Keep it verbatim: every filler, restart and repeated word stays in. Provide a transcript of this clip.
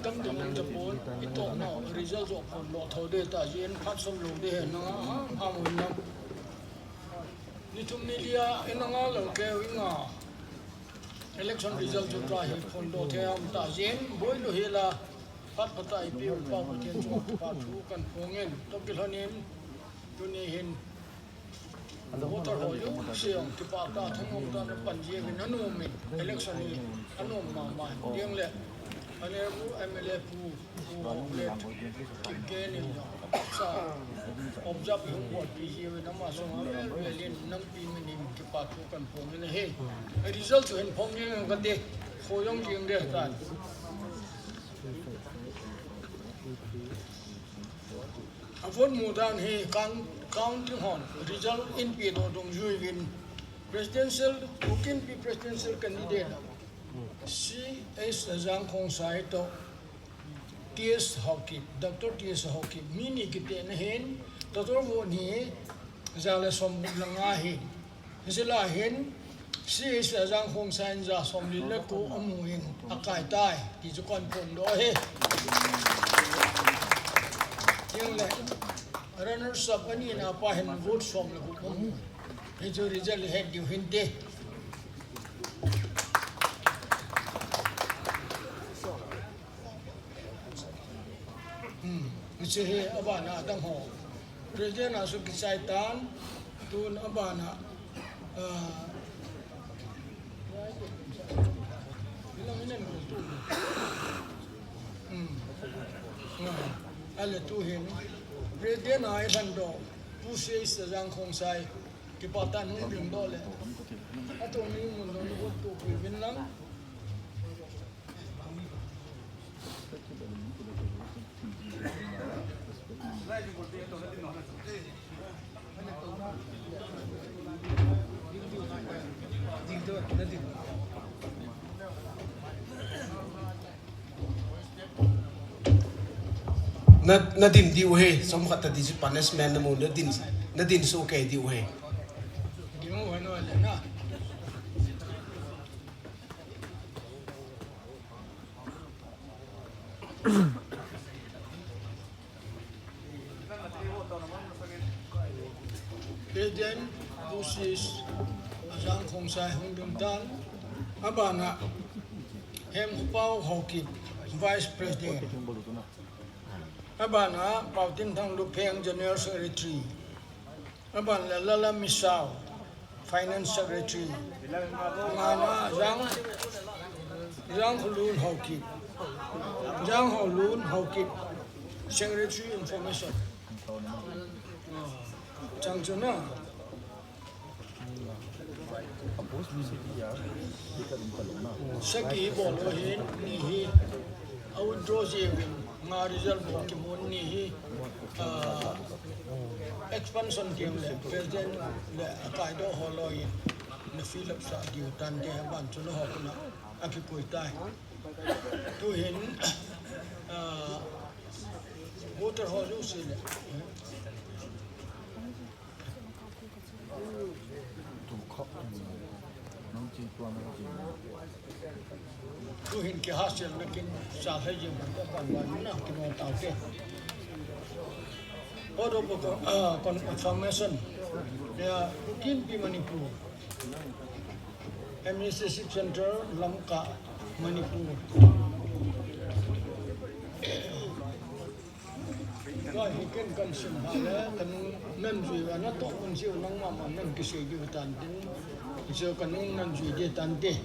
Tam ding in tapon, i toh nau, result joh phondoh tho ding ta jin, phat som lou ding hen, nang a, ham, ham, ham. Ni thum ni lia, i nang a lou keu i nga. Election result chu tua hi phondoh thei ham ta jin, boi lou hi la, phat phat a i pi u pa u thei chu, pa thu kan phong in, toh kilhon in, tuni hin, Voter ho jouse jong kipah tah a thangom tah a na pan jeng in anom in, election hi anom mama in. Ding le, Honorable M L A pu, Pu Hoklet Kipgen in jong sa observe hung bolpi jeng in ama jong avel vel in nampi min in kipah thu kan phong in ahi. Result chu hin phong jeng in kati, kho jong jeng ding tan. A vote mu dan hi count, counting hon result in pi doh dungjui uvin presidential, Pu Kinpi presidential candidate C H Lajang Khongsai toh T S Haokip, Doctor T S Haokip, mi ni kipehna hin total vote hi ja le som le nga ahi. Hijeh a hin, C H Lajang Khongsai in ja somli le ko amu in akai tai, ti chu kahin phondoh ahi. Tin le, runners up ani na pa hin vote som le gup amu. Hichu result het diu hinte. Hmm, hiche hi abana adang ho. President a chu kichai tan, tun abana, ah, hmm, ah, ale tu hin, President a iban doh, Pu C H Lajang Khongsai, kipah tah in hung ding doh le. Atong ni mun doh ni vote tu pui vin lang. Na, na dim diu ahi, chomkhat ta di chu punishment na mu, na din, na din soh kei diu ahi. President Pu C H Lajang Khongsai hung ding tan, abana Hemkhopao Haokip, Vice President. Abana Paotinthang Lupheng, General Secretary. Aban le Lala Misao, Finance Secretary. Ngana Jang, Jangkholun Haokip. Jangkholun Haokip, Secretary Information. Chang chu na. Sagi bol ho hin ni hi, a withdraw jeh uvin, nga result bol kimu ni hi, ah, expansion team le president le akai doh ho loi in na fill up sah diu tante, aban chu na ho kuna akikoi tai. Tu hin, ah, voter ho jouse le. Tu hin kihahsel na kin sa lhai jing ban ta ban ban na kino tau te. Order of, ah, confirmation. Ya, Pu Kinpi Manipur. Administrative Center Lamka, Manipur. Tua hi ken kan sim ha le, ka nung nan jui uva, na toh un si u nangma ma nan kisei diu tan tin, hiche ka nung nan jui ding tan te.